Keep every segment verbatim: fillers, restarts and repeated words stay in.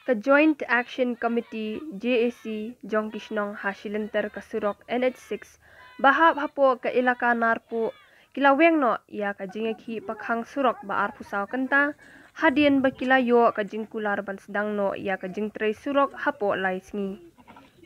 Ka Joint Action Committee, J A C, jong ki shnong ha shilynter ka surok N H six ba hap hapoh ka ilaka Narpuh, ki la weng noh ïa ka jingïakhih pakhang surok ba arphew saw kynta, hadien ba ki la ïoh ka jingkular ban sdang noh ïa ka jingtrei surok hapoh lai sngi.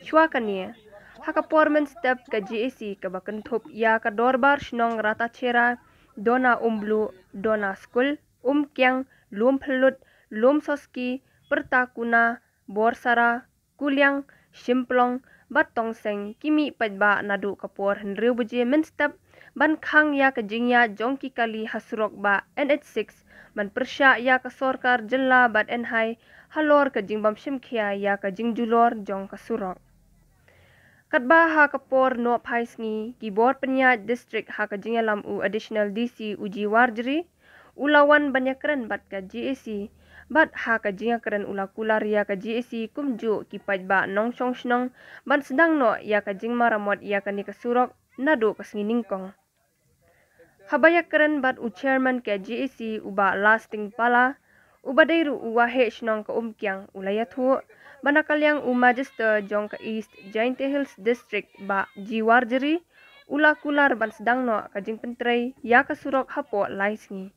Shuwa kane, ha ka por mynstep ka J A C kaba kynthup ïa ka dorbar shnong Ratachera, Dona Umbluh, Dona Skul, Umkiang, Lumphyllut, Lumsoski, Pyrtakuna, Borsara, Kuliang, Shimplong bad Tongseng ki mih paidbah naduh ka por hynriew baje mynstep ban khang ïa ka jingïaid jong ki kali ha surok ba N H six ban pyrshah ïa ka sorkar jylla bad N H I halor ka jingbym shim khia ïa ka jingjulor jong ka surok. Katba ha ka por nohphai sngi ki bor pynïaid district ha ka jingïalam u Additional D C u G Warjri u la wan ban ïakren bad ka J A C bad ha ka jingïakren u la kular ïa ka J A C kumjuh ki paidbah nongshong shnong ban sdang noh ïa ka jingmaramot ïa kane ka surok naduh ka sngi nyngkong. Haba ïakren bad u chairman ka J A C u Bah Lasting Pala, uba dei ruh u waheh shnong ka Umkiang u la ïathuh ba na ka liang u Magister jong ka East Jaintia Hills District Bah G Warjri u la kular ban sdang noh ka jingpyntrei ïa ka surok hapoh lai sngi.